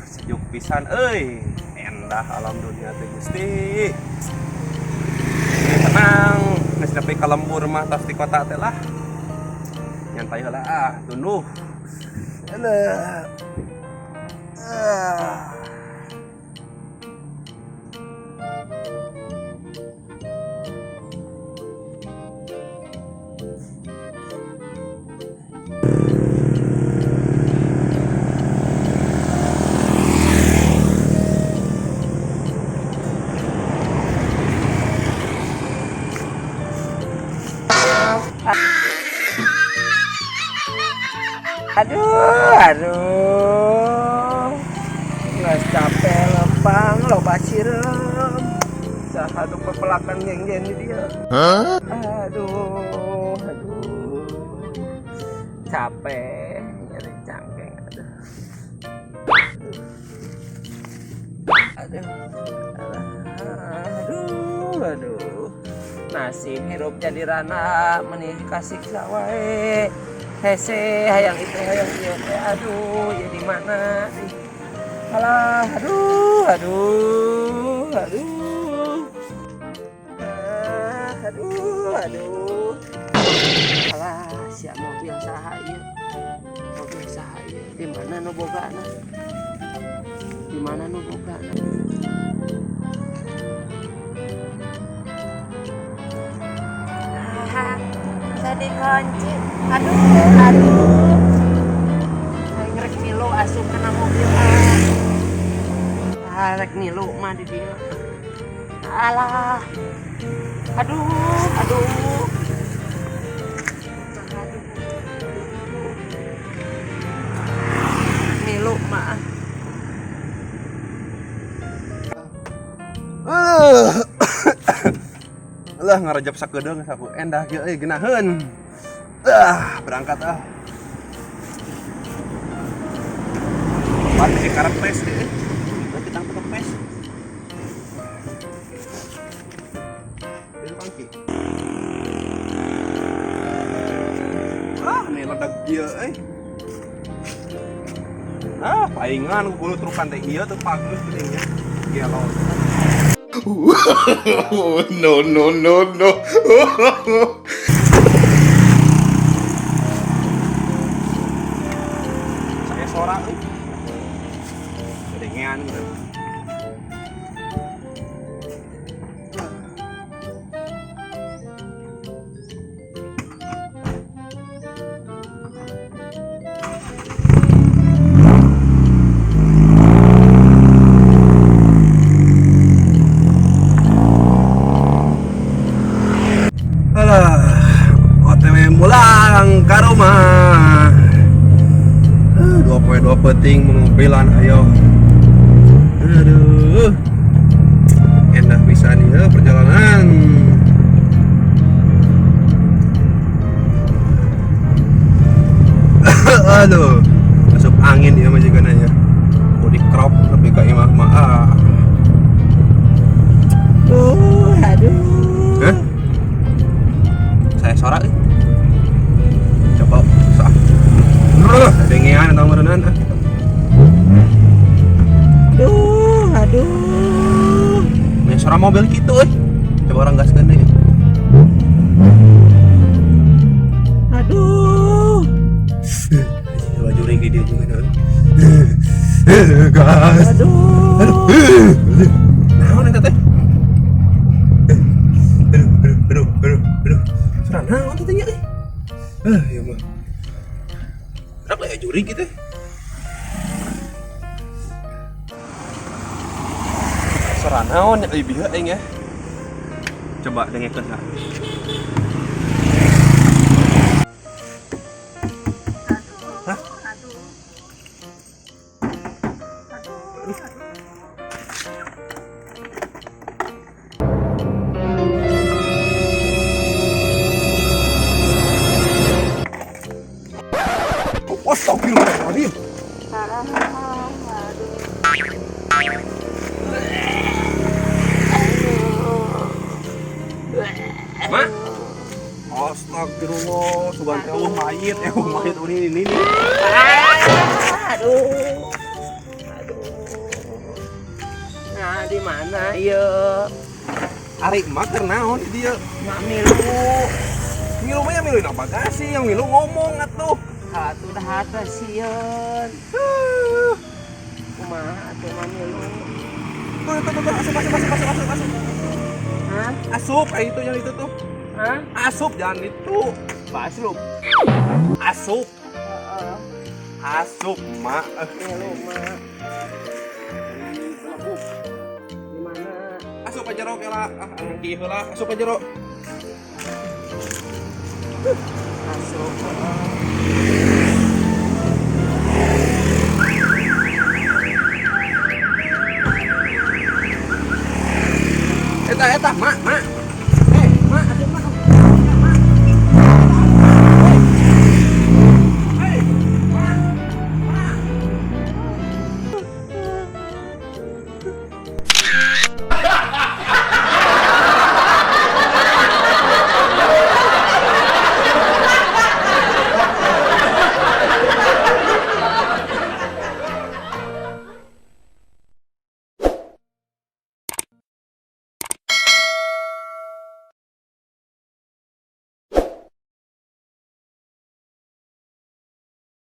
Sejuk pisan euy. Endah alam dunia teh, Gusti. Ini tenang, geus nepi ka lembur mah tos di kota teh lah. Nyantai heula ah, tunduh. Alah. Ah. Aduh, aduh. Nggak capek lempang, loba sireum. Saha nu pepelakan geng-geng di dia. Aduh, aduh. Capek nyeri cangkeng, aduh. Aduh. Aduh, aduh. Nasib hirup jadi rana, meni kasiksa wae. Hese hayang itu hayang ieu teh, aduh, ya di mana nih? Alah, aduh, aduh, aduh. Ah, aduh, aduh. Alah, siap mobil saha ieu? Mobil saha ieu? Di mana nu bogana? Di mana nu bogana? Ah, bisa dikunci. Aduh, aduh. Aing rek milu asup kana mobil ah. Ah, rek milu mah di dieu. Alah. Aduh, aduh. Aduh. Milu mah. Ah. Alah, ngarejep sakedeung sapu endah kieu euy, geunaheun. Ah, berangkat ah. Pan si karepes deh. Kita kepes. Ini pangki. Ah, ini ledak kieu euy. Ah, paingan ku trukan teh ieu teu pageus geuning nya. Gelo. No, no, no, no. Saya sorak euy. Gedengean gitu. Alah, OTW pulang ke rumah. 2.2 penting mobilan ayo. Aduh. Endah pisan ya perjalanan. Aduh, masuk angin ya mah juga nanya. Mau di crop lebih ke imah mah. Ah. Aduh, aduh. Hah? Saya sorak eh. Coba sah. Duh, dengean atau meureunan ah. Aduh, aduh. Punya suara mobil gitu euy. Coba orang gaskeun deui. Aduh. Baju ring di dia juga naon. Gas. Aduh. Aduh. Naon eta teh? Aduh, aduh, aduh, aduh, aduh. Suara naon teh nya euy? Ah, ieu mah. Kenapa ya jurig gitu? Suara naon ya euy bieu aing ya. Coba dengekeun ha. Hah? Aduh. Aduh, aduh. Astagfirullahaladzim. Ah, aduh. Ma? Astagfirullah, sugan teh eueuh mayit, mayit ini ini. Aduh. Di mana ieu? Ari emak keur naon di dieu? Mak milu. Milu mah ya milu na bagasi, yang milu ngomong atuh. Atuh dah hata sieun. Kumaha atuh mah milu? Tuh, tuh, tuh, tuh, asup, asup, asup, asup, asup, asup. Hah? Asup, itu yang itu tuh. Hah? Asup, jangan itu. Baslup. Asup, Heeh. asup, mak. Milu mah. Di mana? Asup aja rok, ya lah. Ah, angki heula. Asup aja rok. Asup. Heeh.